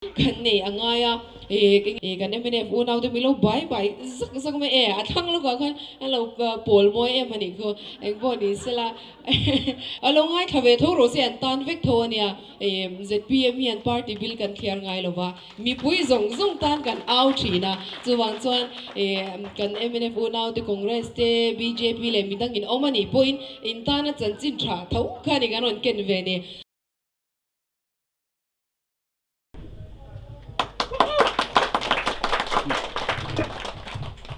Kan nei a ngai a, e kan mnf unau te milo bai bai zak zak mai e, a thlang lawkah khan an lo pawl mawi em a nih khu, engpawh ni sela a lo ngaithla ve tho rawh se an tan vek tho a nia, e zpm hian party bil kan thliar ngai lo va, mipui zawng zawng tan kan au thin a, chuvang chuan e kan mnf unau te Congress te bjp leh midang in awm a nih pawhin in tana chanchin tha tho kha a ni kan rawn ken ve ni.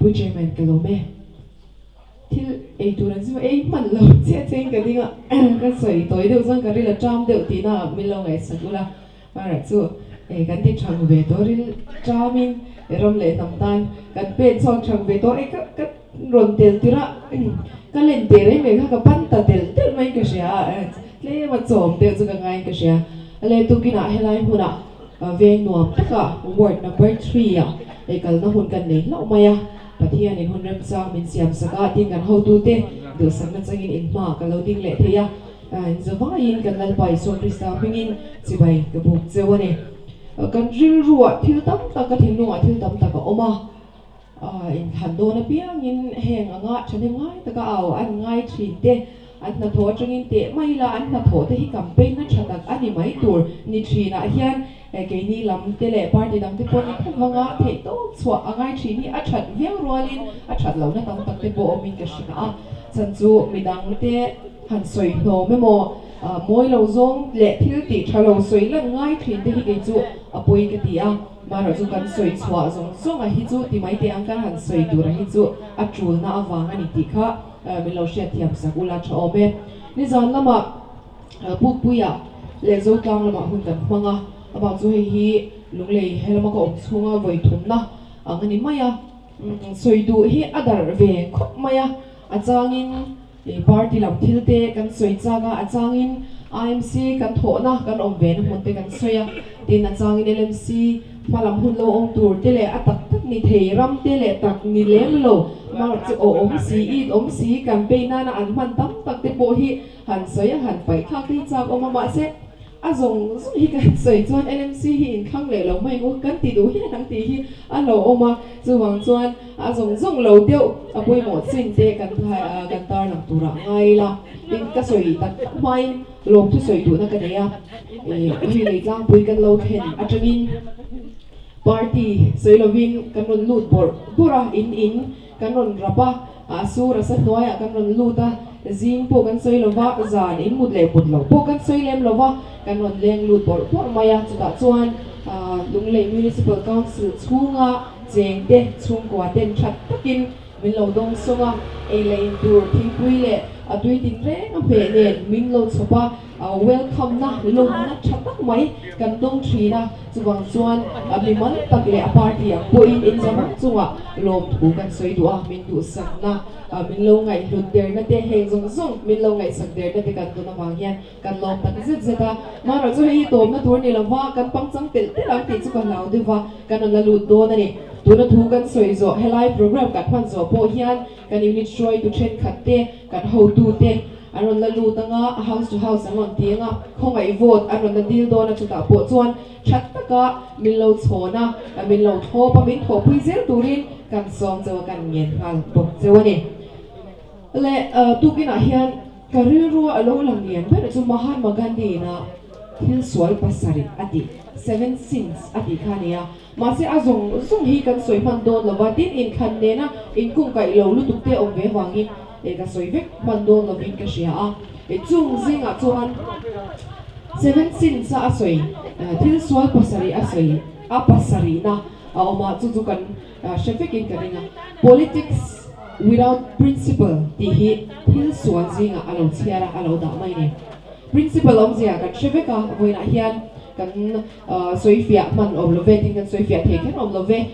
Pu Chairman ka lawm e. Thil ei tur an zim a, ei hman lo chiah chiah in ka ding a, ka sawi tawi deuh chuan ka ril a ṭam deuh tihna ah min lo ngaihsak ula, hmarah chu kan ti ṭhang ve tawh ril ṭam in ram leh hnam tan kan pen chhuak ṭhang ve tawh e ka ka rawn tel tirh a, ka len teh reng reng kha ka pan ta telh telh mai in ka hria a, Tlem a chawm deuh chu ka ngaiin ka hria. Le tukinah helai hmunah veng nuam takah ward number threeah ei kalna hun kan nei hlauh mai a, Pathianin hun remchang min siam sak a, tin kan hotute duhsakna changin inhma ka lo ding leh thei a, inzavaiin kan Lalpa Isua Krista hmingin chibai ka buk cheu a ni. Kan rilruah thil tam tak, ka thinlungah thil tam tak a awm a, inthlan dawn apiangin heng anga thahnem ngai taka au an ngai thin te, an hnathawh atangin teh mai ila an hnathawh te hi campaign na tha tak a ni mai tur ni thinah hian keini lam te leh party dang te pawh ni tho vanga theih tawp chhuah a ngai thin hi a that viau rualin a that lohna tam tak te pawh awmin ka hria a, chhan chu midang te han sawi hnawm emaw mawi lo zawng leh thil tih tha lo sawi lan ngai thin te hi kei chu a pawi ka ti a. Mahrawh chu kan sawi chhuah zawng zawng a hi chu ti mai teh ang kan han sawi tur a hi chu a tulna avang a ni tih kha min lo hriatthiam sak ula tha awm e. Nizan lamah Pukpuia leh Zotlang lamah hun kan hmang a, amah chu hei hi Lunglei helama ka awm chhunga vawi thumna ang a ni mai a, sawi duh hi a darh ve khawp mai a, a changin party lam thil te kan sawi chak a, a changin IMC kan thawhna kan awm ve na hmun te kan sawi a, tin a changin LMC hma lam hun lo awm tur te leh a tak tak ni thei ram te leh tak ni lem lo mark chu aw awm si, it awm si, campaign nana an hman tam tak te pawh hi han sawi a, han paih thlak te hi chak awm a, mahse A zawng zawng hi kan sawi chuan LMC hi inthlang leh lo mai ang kan ti duh hian ang tih hi a lo awm a, chuvang chuan a zawng zawng lo deuh a pawimawh chin te kan kan tarlang turah ngai ila tin ka sawi tak tak hmain lawmthu sawi duhna ka nei a, hei lei tlangpui kan lo thlen atangin party sawi lovin kan rawn lut bawrh bawrh a, in in kan rawn rap a, a sur a sa hnuaiah kan rawn lut a, zing pawh kan sawi lo va, zan in mut leh mut loh pawh kan sawi lem lo va, kan rawn leng lut bawrh bawrh mai a, chutah chuan Lunglei Municipal Council chhunga chengte chhungkua ten that takin min lo dawng sawng a, ei leh in tur thingpui leh a tui tin reng a hmeh nen min lo chhawp a. Welcome na lawmna tha tak mai kan dawng thin a, chuvang chuan mimal tak leh a party ang pawhin inzamang chungah lawmthu kan sawi duh a, min duhsakna, min lo ngaihhlut derna te heng zawng zawng min lo ngaihsak derna te kan dawn avang hian kan lawm tak zet zet a. Mahrawh chu hei hi tawmna tur ni lova kan pangchang telh telh ang tih chu ka hlau deuh va, kan rawn la lut dawn a ni. Tuna thu kan sawi zawh helai program kan hman zawh pawh hian kan unit hruaitu thenkhat te, kan hotute, An rawn la lut anga, a house to house an rawn ti anga, khawngaih vote an rawn la dil dawn a, chutah pawh chuan that taka min lo chhawn a, min lo thlawp a, min thawhpui zel turin kan sawm cheu a, kan ngen nghal bawk cheu a ni. Le tukinah hian ka rilrua a lo lang lian ber chu Mahatma Gandhi ina thil sual pasarih a tih, seven sins a tih kha a ni a, mahse a zawng zawng hi kan sawi hman dawn lo va, tin inthlan nena inkungkaih lo lutuk te awm ve vangin E ka sawi vek hman dawn lovin ka hria a, e chung zingah chuan Seven Sins a a sawi, thil sual pasarih a sawi a pasarihna a awm a, chu chu kan hre vekin ka ring a. Politics without principle tih hi thil sual zingah a lo chhiar a, a lo dah mai ni. Principle awmzia kan hre vek a, vawiinah hian kan sawifiah hman awm lo ve, tin kan sawifiah thei kher awm lo ve.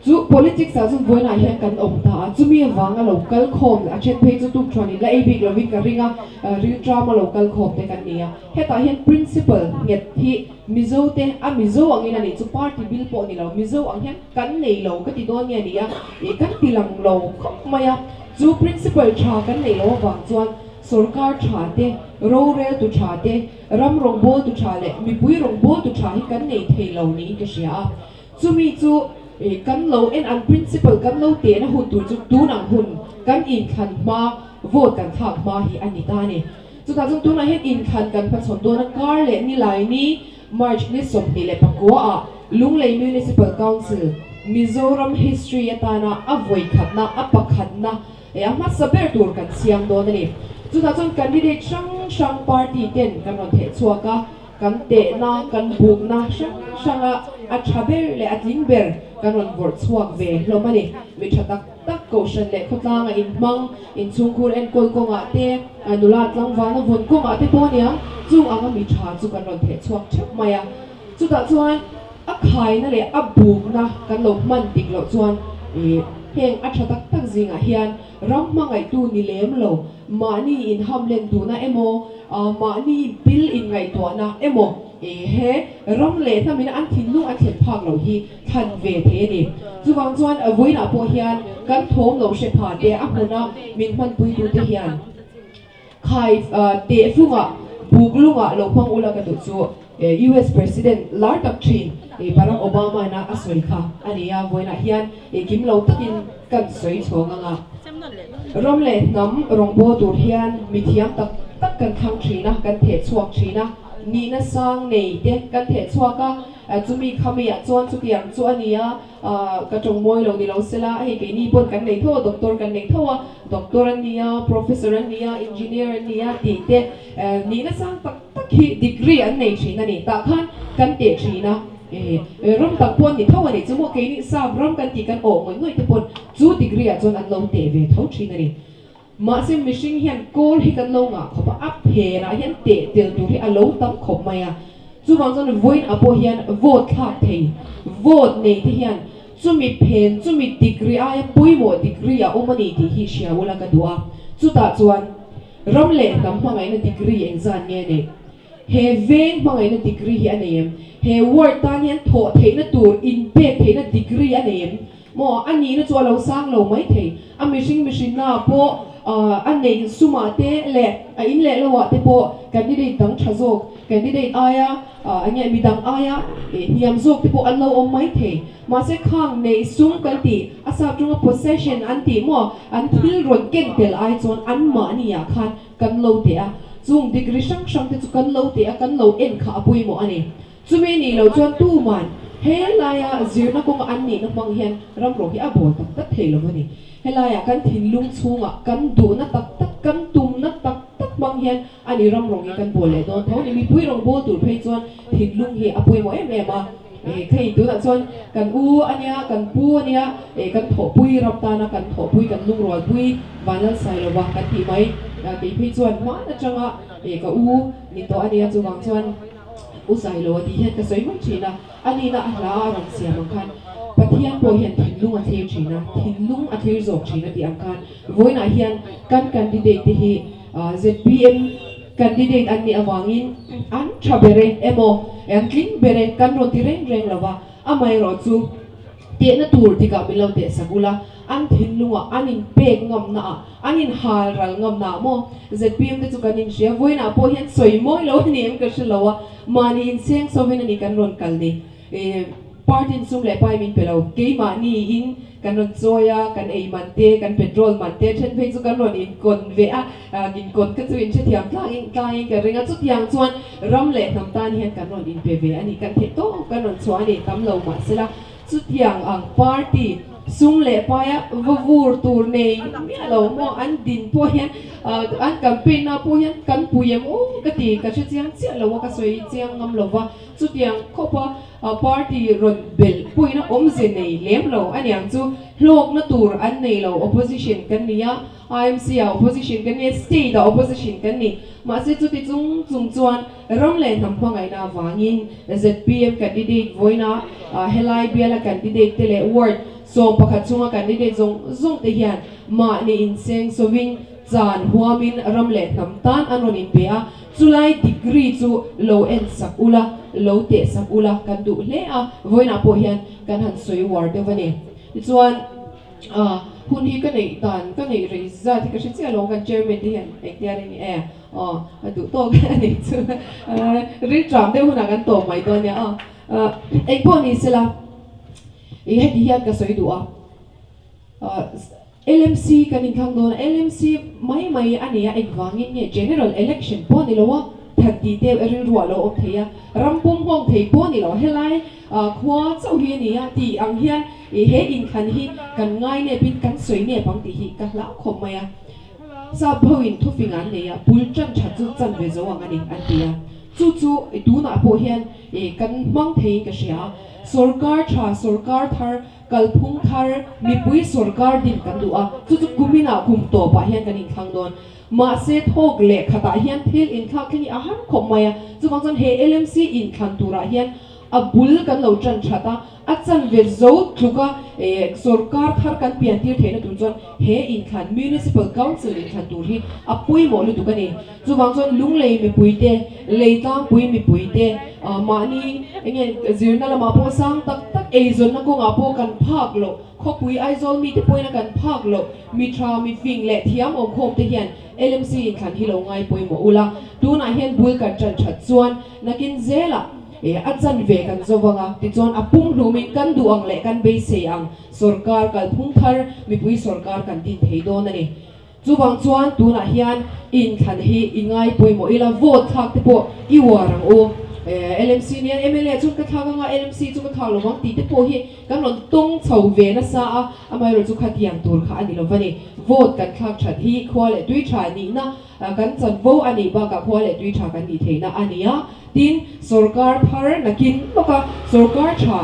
Chu politics ah chuan vawiinah hian kan awm ta a, chumi avanga lo kal khawm a then phei chu tuk thuan in la ei bik lovin ka ring a, rilṭama lo kal khawm te kan ni a. Hetah hian principle nghet hi Mizo te a Mizo angin a nih chu party bil pawh ni lo, Mizo ang hian kan nei lo ka ti dawn nge ni a, ih kan ti lang lo khawp mai a. Chu principle tha kan neih loh avang chuan. Sorkar tha te, roreltu tha te, ram rawngbawltu tha leh mipui rawngbawltu tha hi kan nei thei lo niin ka hria a. Chumi chu kan lo en an principle kan lo tehna hun tur chu tun ang hun kan inthlan hma vote kan thlak hma hi a ni ta a ni. Chutah chuan tunah hian inthlan kan hmachhawn dawn a, kar leh Nilaini March ni 24 ah Lunglei Municipal Council Mizoram history atana a vawikhatna a pakhatna E a hmasa ber tur kan siam dawn a ni. Chutah chuan candidate hrang hrang party ten kan rawn theh chhuak a, kan tehna, kan bukna hrang hranga a tha ber leh a tling ber kan rawn vawrh chhuak ve hlawm a ni. Mi tha tak tak kohhran leh khawtlanga inhmang, inchhungkhur enkawl kawngah te, nula tlangvalna vawn kawngah te pawh aniang, chung anga mi tha chu kan rawn theh chhuak theuh mai a. Chutah chuan a khaina leh a bukna kan lo hman dik loh chuan heng a tha tak tak zingah hian ram hmangaihtu ni lem lo, mahni inhamlen duhna emaw, mahni bil inngaihtuahna emaw he ram leh hnamina an thinlung an thlen phak loh hi thlan ve thei a ni. Chuvang chuan vawiinah pawh hian kan thawm lo hre pha te a hmuna min hmanpuitute hian, Khai tehfungah buklungah lo hmang ula ka duh chu US President lar tak thin Barack Obama ina a sawi kha a ni a, vawiinah hian kim lo takin kan sawi chhawng ang a. Ram leh hnam rawngbâwl tur hian mithiam tak tak kan thlang thin a, kan theh chhuak thin a, nihna sang nei te kan theh chhuak a, chumi khamiah chuan chutiang chu a ni a. Ka tawng mawi lo ni lo sela, hei keini pawn kan nei tho a, doctor kan nei tho a, doctor an ni a, professor an ni a, engineer an ni a tih te nihna sang tak tak hi degree an nei thin a ni. Tah khan kan teh thin a, ram tak pawh an ni tho a ni. Chu maw keini sap ram kan tih kan awh ngawih ngawih te pawn chu degree ah chuan an lo teh ve tho thin a ni. Mahse mihring hian kawl hi kan lo ngah khawp a, a phenah hian teh tel tur hi a lo tam khawp mai a. Chuvang chuan vawiin ah pawh hian vote thlak thei, vote nei te hian chumi phen, chumi degree aia pawimawh degree a awm a ni tih hi hria ula ka duh a. Chutah chuan ram leh hnam hmangaihna degree engzat nge a neih? He veng hmangaihna degree hi a nei em? He ward tan hian thawh theihna tur inpek theihna degree a nei em? Maw, a nihna chu a lo sang lo mai thei. A mihring mihrinna pawh a neih sumah te leh a in leh lohah te pawh candidate dang tha zawk, candidate aia enge mi dang aia hniam zawk te pawh an lo awm mai thei. Mahse khang neih sum kan tih, a sap chunga possession an tih maw, an thil rawn ken tel ai chuan anmahni ah khan kan lo teh a. Chung degree hrang hrang te chu kan lo teh a, kan lo en kha a pawimawh a ni. Chumi nih loh chuan tuman he laia zirna kawnga an nihna hmang hian ram rawh hi a bawl tak tak thei lo a ni. Helaia kan thinlung chhungah kan duhna tak tak, kan tumna tak tak hmang hian a ni ram rawng hi kan bawl leh dawn tho a ni. Mipui rawng bawl tur phei chuan thinlung hi a pawimawh em em a. Khei tunah chuan kan u a nia, kan pu a nia, kan thawhpui ram tana kan thawhpui, kan lungrualpui Vanlalsailova kan tih mai. Kei phei chuan hman atanga ka u ni tawh a nia, chuvang chuan U Sailo a tih hian ka sawi mai thin a, a nihna a hla a rawn siam ang khan Pathian pawh hian thinlung a thlir thin a, thinlung a thlir zawk thin a tih ang khan vawiinah hian kan candidate te hi zpm candidate an nih avangin an tha ber e emaw an tling ber e kan rawn ti reng reng lo va, amaherawh chu tehna tur tikah min lo tehsak ula an thinlungah an inpek ngamna ah An in hal ral ngam na maw? Zpm te chu kan in hria, vawiinah pawh hian sawi mawi lo a ni em ka hre lo a, mahni in seng sawin a ni kan rawn kal ni. Party in sum leh pai min pe lo, keimahni in kan rawn chawi a, kan ei man te, kan petrol man te, then phei chu kan rawn inkawn ve a, inkawn kha chu in hrethiam tlangin tlangin ka ring a, chutiang chuan ram leh hnam tan hian kan rawn inpe ve a ni, kan theih tawk kan rawn chhuah a ni, tam lo mahsela. Chutiang ang party sum leh paia va vur tur nei miah lo maw an din pawh hian an campaign na pawh hian kan pui em aw ka ti ka hre chiang chiah lo a ka sawi chiang ngam lo va chutiang khawpa party rawn belh pawhin a awmze nei lem lo aniang chu hlawkna tur an nei lo opposition kan ni a. IMC ah opposition kan ni a, state ah opposition kan ni. Mahse chuti chung chung chuan ram leh hnam hmangaihna avangin zpm candidate vawiina helai biala candidate te leh ward 11 chhunga candidate zawng zawng te hian mahni inseng sawin chan huamin ram leh hnam tan an rawn inpe a, chulai degree chu lo en sak ula, lo teh sak ula kan duh hle a, vawiinah pawh hian kan han sawi uar deuh a ni. Tichuan. Hun hi ka neih dan, ka neih rei zat hi ka hre chiah lo, kan chairman te hian engtia reng e aw a duh tawk a nih chu rilṭam deuh hunah kan tawp mai dawn nia aw. Engpawh ni sela i heti hian ka sawi duh a. LMC kan inthlang dawn a, LMC mai mai a nia engvangin nge General Election pawh ni lo a, than tih te rilru ah lo awm thei a, ram pum nghawng thei pawh ni lo, helai khua chauh hi a nia tih ang hian he inthlan hi kan ngai nep in kan sawi nep ang tih hi ka hlau khawp mai a. Sap ho in thufing an nei a, bul tan that chu chan ve zo ang a ni an ti a, chu chu tunah pawh hian kan hmang theiin ka hria a, sorkar tha, sorkar thar, Kalphung thar mipui sorkar din kan duh a, chu chu kuminah kum tawpah hian kan inthlang dawn. Mahse thawk leh khatah hian thil inthlak thleng hi a har khawp mai a, chuvang chuan he LMC inthlan turah hian a bul kan lo tan that a, a chanve zo tluka sorkar thar kan pian tir theihna tur chuan he inthlan Municipal Council inthlan tur hi a pawimawh lutuk a ni. Chuvang chuan Lunglei mipuite, Leitlangpui mipuite mahni enge zirna lamah pawh sang tak tak eizawnna kawngah pawh kan phak loh, khawpui Aizawl mite pawhin a kan phak loh, mi tha, mi fing leh thiam awmkhawm te hian LMC inthlan hi lo ngai pawimawh ula, tunah hian bul kan tan that chuan nakin zelah a chanve kan zo vang a, tichuan a pumhlumin kan duh ang leh kan beisei ang sorkar kalphung thar mipui sorkar kan din thei dawn a ni. Chuvang chuan tunah hian inthlan hi i ngai pawimawh ila, vote thlak te pawh i uar ang u. LMC nia mla chuan ka thlak anga LMC chu ka thlak lo vang tih te pawh hi kan rawn tawng chho ve nasa a, amaherawhchu chu khatiang tur kha a ni lo va ni. Vote kan thlak that hi khua leh tui tha nihna kan chanvo a nih bakah khua leh tui tha kan nih theihna a ni a. Tin, sorkar thar nakin lawka sorkar tha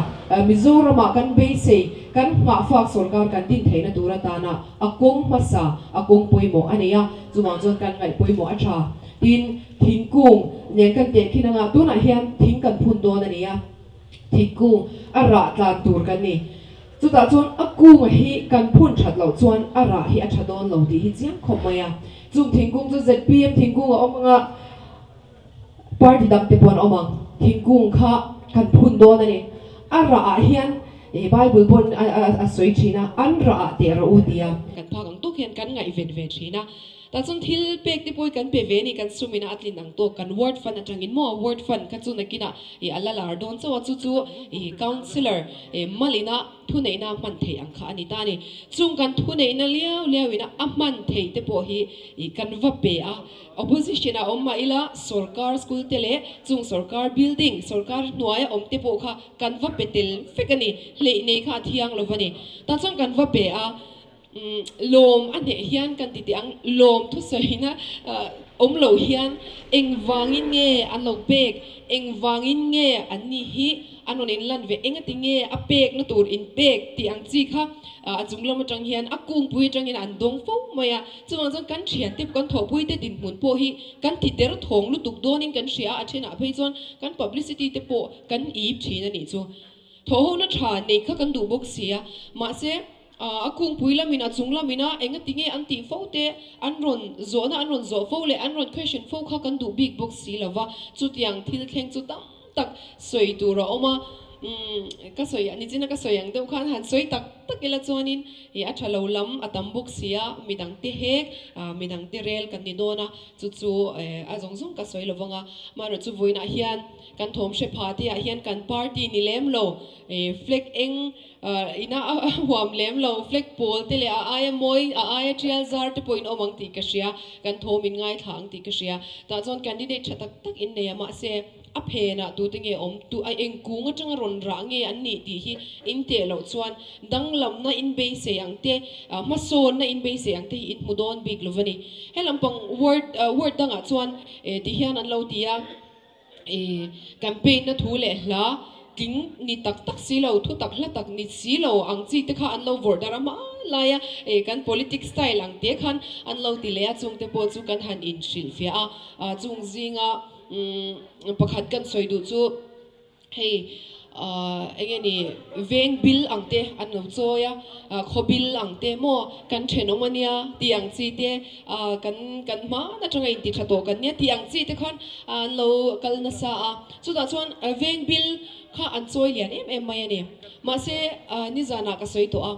Mizoramah kan beisei, kan nghahfak sorkar kan din theihna tur atana a kawng hmasa, a kawng pawimawh a nei a, chuvang chuan kan ngaih pawimawh a tha. Tin, thingkung nen kan teh khin anga tunah hian thing kan phun dawn a ni a, thingkung a rah tlan tur kan ni. Chutah chuan a kunga hi kan phun that loh chuan a rah hi a tha dawn lo tih hi chiang khawp mai a. Chung thingkung chu zpm thingkung a awm anga, Party dang te pawh an awm ang. Thingkung kha kan phun dawn a ni. A rah ah hian Bible pawhin a sawi thin a, an rah ah teh rawh u tia. Kan phak ang tawk hian kan ngaihven ve thin a. Tah chuan thil pek te pawh hi kan pe ve a ni, kan sum ina a tlin ang tawk kan ward fund atangin maw ward fund kha chu nakinah a la lar dawn chauh a, chu chu councillor malina thuneihna a hman theih ang kha a ni ta a ni. Chung kan thuneihna liau liauina a hman theih te pawh hi kan va pe a. Opposition a awm mah ila sorkar school te leh chung sorkar building, sorkar hnuaia awm te pawh kha kan va pe tel vek a ni. Hleih nei kha a thiang lo va ni. Tah chuan kan va pe a, lawm a hneh hian kan ti teh ang, lawm thusawina awm lo hian engvangin nge an lo pek, engvangin nge an ni hi an rawn inlan ve, engati nge a pekna tur inpek tih ang chi kha a chung lam atang hian a kungpui atangin an dawng fo mai a. Chuvang chuan kan thiante, kan thawhpuite dinhmun pawh hi kan ti der thawng lutuk dawnin kan hria a, a thenah phei chuan kan publicity te pawh kan ip thin a nih chu. Thawhhona tha neih kha kan duh bawk si a, mahse a kungpui lamin a chung lamin a engati nge an tih fo te, an rawn zawhna an rawn zawh fo leh an rawn question fo kha kan duh bik bawk si lo va, chutiang thil thleng chu tam tak sawi tur a awm a, umm ka sawi nichina ka sawi ang deuh khan han sawi tak tak ila chuanin ih a tha lo lam a tam bawk si a, midang te hek ah midang te rel kan ni dawn a, chu chu eh a zawng zawng ka sawi lo vang a, amaherawhchu chu vawiinah hian kan thawm hre pha te ah hian kan party ni lem lo ih flag eng ah ina a huam lem lo flag pawl te leh a aia mawi a aia tial zar te pawhin awm ang tih ka hria, kan thawm in ngaithla ang tih ka hria, tah chuan candidate tha tak tak in nei a mahse. A phenah tute nge awm tu a eng kung atanga rawn rah nge an nih tih hi in teh loh chuan danglamna in beisei ang te, hmasawnna in beisei ang te hi in hmu dawn bik lo va ni. He lampang word word dangah chuan ti hian an lo ti a, campaign na thu leh hla tling ni tak tak si lo, thu tak hla tak ni si lo ang chi te kha an lo vawrh darh a hma lai a, kan politics style ang te khan an lo ti leh a, chungte pawh chu kan han inhrilhfiah a, chung zinga. Pakhat kan sawi duh chu hei eng nge ni veng bil ang te an lo chawi a, khaw bil ang te maw kan thenawm a nia tih ang chi te kan kan hman atanga inti tha tawh kan nia tih ang chi te khan an lo kal nasa a, chutah chuan veng bil kha an chawi lian em em mai a ni. Mahse nizanah ka sawi tawh a.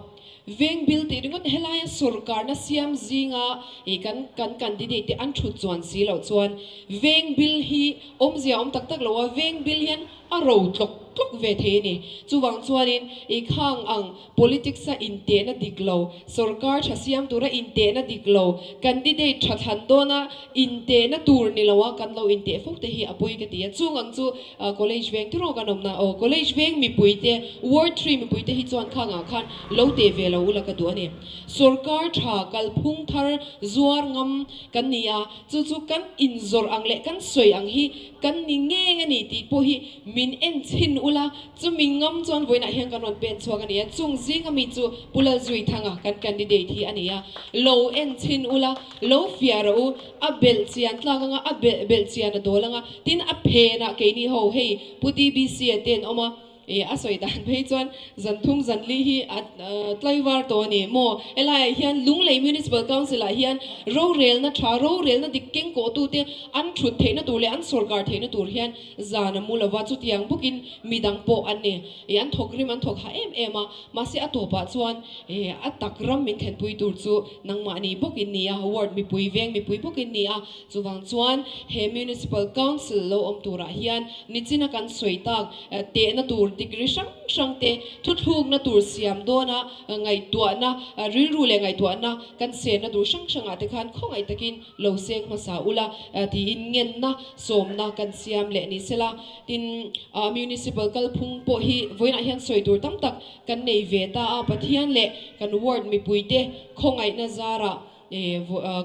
Veng bil tih ringawt helaia sorkarna siam zinga ih kan kan candidate te an thut chuan si loh chuan veng bil hi awmzia awm tak tak lo a, veng bil hian a ro tlawk tlawk ve thei a ni. Chuvang chuanin ih khang ang politics a intehna dik lo, sorkar tha siam tura intehna dik lo, candidate tha thlan dawna intehna tur ni loa kan lo inteh fo te hi a pawi ka ti a. Chung ang chu college veng te rawh kan awmna aw, college veng mipuite, ward three mipuite hi chuan khangah khan lo teh ve lo ula ka duh a ni. Sorkar tha kalphung thar zuar ngam kan ni a, chu chu kan inzawrh ang leh kan sawi ang hi kan ni ngeng a ni tih pawh hi min en chhin ula, chumi ngam chuan vawiinah hian kan rawn pen chhuak a ni a, chung zinga mi chu Pu Lalzuithanga kan candidate hi a ni a, lo en chhin ula, lo fiah rawh u, a belh chian tlak anga, a belh belh chian a dawl anga, tin a phenah keini ho hei Pu TBC-a te an awm a, E, a sawi dan phei chuan zan thum zan li hi a tlaivar tawh a ni maw? Helaiah hian Lunglei Municipal Council ah hian rorelna tha, rorelna dik keng kawhtute an thut theihna tur leh an sawrkar theihna tur hian zan a mu lova, chutiang bawkin midang pawh an ni. E, an thawk rim an thawk ha em em a, mahse a tawpah chuan e, a tak ram min thlenpui tur chu nangmahni bawkin ni a, ward mipui, veng mipui bawkin ni a, Chuvang chuan he Municipal Council lo awm turah hian nichina kan sawi tak tehna tur degree hrang hrang te, thuthlukna tur siam dawna ngaihtuahna, rilru leh ngaihtuahna kan senna tur hrang hrangah te khan khawngaih takin lo seng hmasa ula tiin ngenna sawmna kan siam leh ni sela. Tin, Municipal kalphung pawh hi vawiinah hian sawi tur tam tak kan nei ve ta a, Pathian leh kan ward mipuite khawngaihna zarah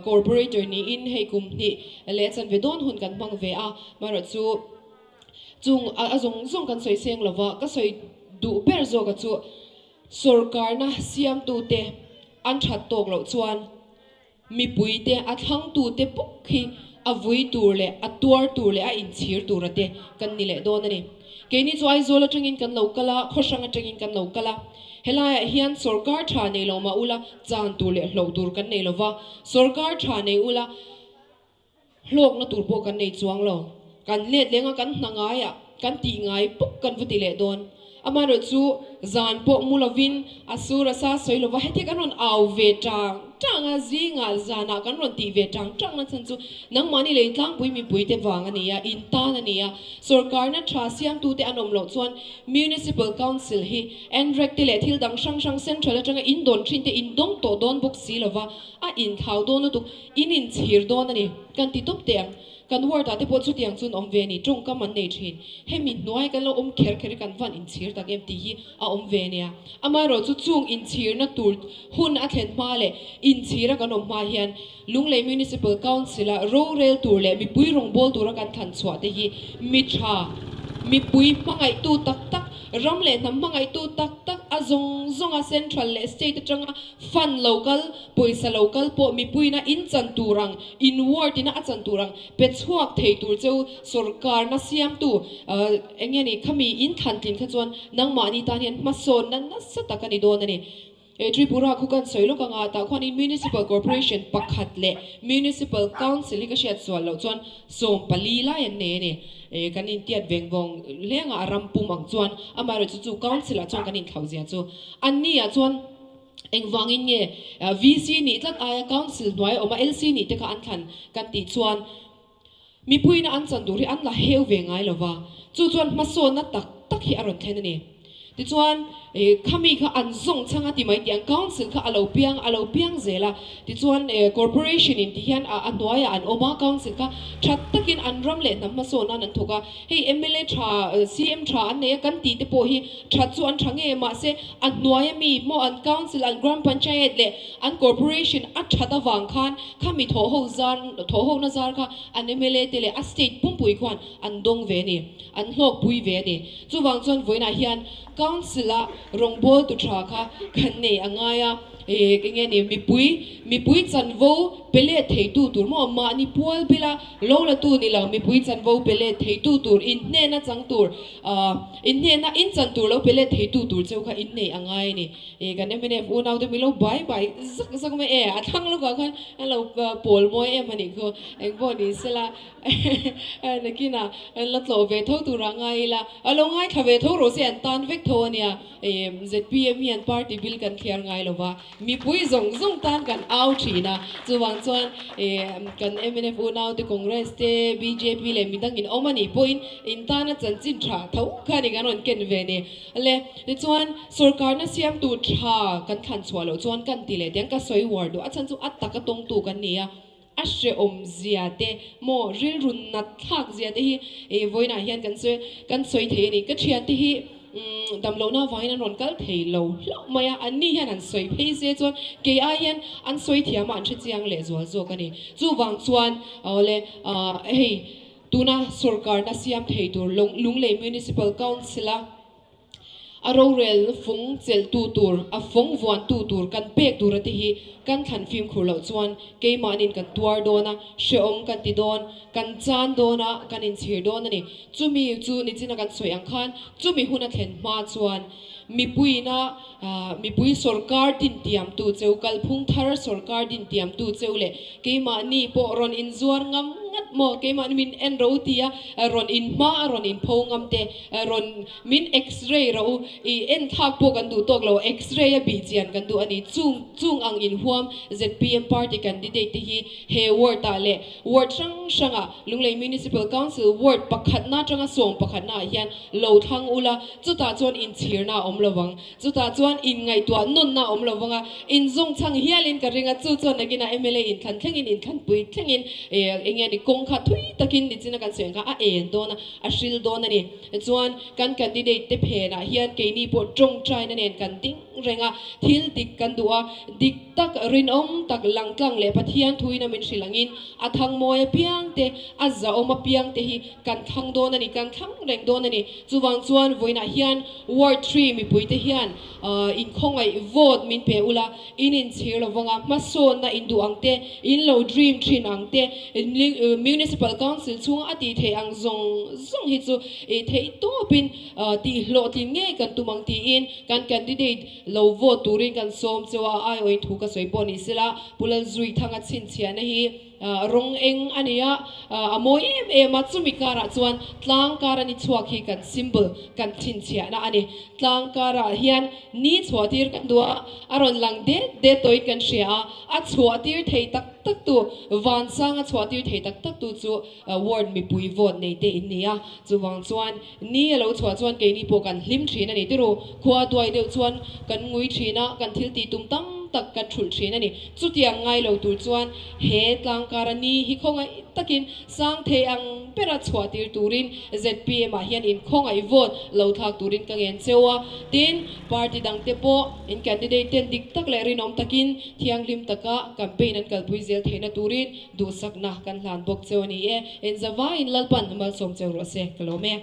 Corporator niin hei kum hnih leh chanve dawn hun kan hmang ve a, amaherawhchu chung a zawng zawng kan sawi seng lova, ka sawi duh ber zawka chu sawrkarna siamtute an that tawk loh chuan mipuite a thlangtute bawk hi a vui tur leh a tuar tur leh a inchhir tura te kan ni leh dawn a ni. Keini chu Aizawl atangin kan lo kal a, Khawhrang atangin kan lo kal a. Helaiah hian sawrkar tha nei lo mah ula, chan tur leh hloh tur kan nei lo va, sawrkar tha nei ula, hlawkna tur pawh kan nei chuang lo. Kan let leng a, kan hna ngaiah kan tih ngai bawk kan va ti leh dawn. Amaherawh chu zan pawh mu lovin a sur a sa sawi lova, heti kan rawn au ve tang tang a, zingah zanah kan rawn tih ve tang tang na chhan chu nangmahni lei tlangpui mipuite vang a ni a, in tan a ni a. Sorkarna tha siamtute an awm loh chuan Municipal Council hi NREC te leh thil dang hrang hrang Central atanga in dawn thin te in dawng tawh dawn bawk si lova, a inthlau dawn lutuk, in inchhir dawn a ni kan ti tawp teh ang. Kan ward ah te pawh chutiang chuan awm ve a ni, tawngkam an nei thin. Hemi hnuai kan lo awm kher kher hi kan van inchhir tak em tih hi a awm ve a nia. Amaherawhchu chung inchhirna tur hun a thlen hma leh inchhira kan awm hma hian Lunglei Municipal Council a rorel tur leh mipui rawngbâwl tura kan thlan chhuah te hi mi tha, mipui hmangaihtu tak tak, ram leh hnam hmangaihtu tak tak a zawng zawnga Central leh State atanga fund lo kal, pawisa lo kal pawh mipuiina in chan tur ang, in ward ina a chan tur ang pe chhuak thei tur cheu sawrkarna siamtu eng nge ni khami in thlan tlin kha chuan nangmahni tan hian hmasawnna nasa tak a ni dawn a ni. He Tripura khu kan sawi lawk anga tah khuanin Municipal Corporation pakhat leh Municipal Council hi ka hriat sual loh chuan 14 lai an nei a ni. Kan intiat veng vawng hleng a, a ram pum ang chuan amaherawhchu chu Council ah chuan kan inthlauh zia chu anni ah chuan engvangin nge VC nih tlat aia Council hnuai a awm a LC nih te kha an thlan kan tih chuan Mipuiina an chan tur hi an la heu ve ngai lo va, chu chuan hmasawnna tak tak hi a rawn thlen a ni. Tichuan, khami kha an zawng chhang a ti mai tih ang Council kha a lo piang a lo piang zel a. Tichuan, Corporation in ti hian a hnuaiah an awm a, Council kha tha takin an ram leh hnam hmasawn nan an thawk a. Hei mla tha, CM tha an nei a kan tih te pawh hi that chu an tha ngei a, mahse a hnuaia mi maw an Council, an Gram Panchayat leh an Corporation a that avang khan Khami thawhho zar, thawhhona zar kha an mla te leh a state pumpui khuan an dawng ve a ni, an hlawkpui ve a ni. Chuvang chuan vawiinah hian Council a rawngbawltu tha kha kan nei a ngai a, eh eng nge ni, mipui, mipui chanvo pe let theitu tur maw, mahni pual bila lo la tu ni lo, mipui chanvo pe let theitu tur, inhnehna chang tur, ah inhnehna in chan tur lo pe let theitu tur cheu kha in nei a ngai a ni. E kan mnf unau te milo bai bai zak zak mai e a thlang lawkah khan an lo pawl mawi em a nih khu eng pawh ni sela nakinah an la tlawh ve tho turah ngai ila a lo ngaithla ve tho rawh se an tan vek tho. tho a nia. Zpm hian party bil kan thliar ngai lo va, mipui zawng zawng tan kan au thin a. Chuvang chuan kan mnf unaute, Congress te, bjp leh midang in awm a nih pawhin in tana chanchin tha tho kha ni kan rawn ken ve ni. Le, tichuan sorkarna siamtu tha kan thlan chhuah loh chuan kan ti leh tiang ka sawi uar duh a chhan chu a taka tawngtu kan ni a. A hrehawm zia te maw rilru nat thlak zia te hi vawiinah hian kan sawi kan sawi thei a ni. Ka thiante hi damlohna avangin an rawn kal thei lo hlauh mai a, anni hian an sawi phei se chuan kei ai hian an sawi thiam a an hre chiang leh zual zawk a ni. Chuvang chuan awle hei tuna sorkarna siam thei tur Lunglei Municipal Council a A rorel fung chelhtu tur, a fawng vuantu tur kan pek tur a ti hi kan thlan fimkhur loh chuan keimahnin kan tuar dawn a, hrehawm kan ti dawn, kan chan dawn a, kan inchhir dawn a ni. Chumi chu nichina kan sawi ang khan chumi hun a thlen hma chuan mipuiina mipui sawrkar dintiamtu cheu, kalphung thar sawrkar dintiamtu cheu leh keimahni pawh rawn inzuar ngam ngat maw, keimahni min en ro tia rawn inhma a rawn inpho ngam te Rawn min x-ray rawh u, i en thlak pawh kan duh tawk lo, x-ray a bih chian kan duh a ni. Chung chung ang inhuam zpm party candidate te hi he ward ah leh ward hrang hrang ah Lunglei Municipal Council ward pakhatna atanga sawm pakhatna ah hian lo thlang ula, chutah chuan inchhirna a awm lovang, chutah chuan inngaihtuah nawnna a awm lovang a, inzawng chhang hialin ka ring a, chu chuan nakinah mla inthlan thlengin inthlanpui thlengin eng nge ni kawng kha thui takin nichina kan sawi ang kha a en dawn a. A hril dawn a ni. Chuan kan candidate te phenah hian keini pawh tawngtaina nen kan ding reng a, thil dik kan duh a, dik tak, rinawm tak, langtlang leh Pathian thuin a min hrilh angin a thangmawi apiang te, a zahawm apiang te hi kan thlang dawn a ni, kan thlang reng dawn a ni. Chuvang chuan vawiinah hian Ward Three mipui te hian inkhawngaih vote min pe ula, in inchhir lo vang a, hmasawnna in duh ang te, in lo dream thin ang te, Municipal Council chhunga a tih theih ang zawng zawng hi chu theih tawpin tih hlawhtlin ngei kan tum ang tiin kan candidate lo vote turin kan sawm cheu a, aiawhin thu ka sawi pawh ni sela, Pu Lalzuithanga chhinchhiahna hi. Rawng eng a ni a, a mawi em em a, chumi karah chuan tlang kara ni chhuak hi kan symbol, kan chhinchhiahna a ni. Tlang karah hian ni chhuah tir kan duh a, a rawn lang det det tawhin kan hria a, a chhuah tir thei tak tak tu, vansanga chhuah tir thei tak tak tu chu ward mipui vote nei te in ni a, chuvang chuan ni a lo chhuah chuan keini pawh kan hlim thin a ni tiru, khua duai deuh chuan kan ngui thin a, kan thil tih tum tam tak kan thulh thin a ni. Chutiang ngai lo tur chuan he tlangkara ni hi khawngaih takin sang thei ang bera chhuah tir turin zpm ah hian inkhawngaih vote lo thlak turin ka ngen cheu a. Tin, party dangte pawh in candidate ten dik tak leh rinawm takin thianghlim taka campaign an kalpui zel theihna turin duhsakna kan hlan bawk cheu a ni e. Enzavaiin Lalpan malsawm cheu rawh se ka lawm e.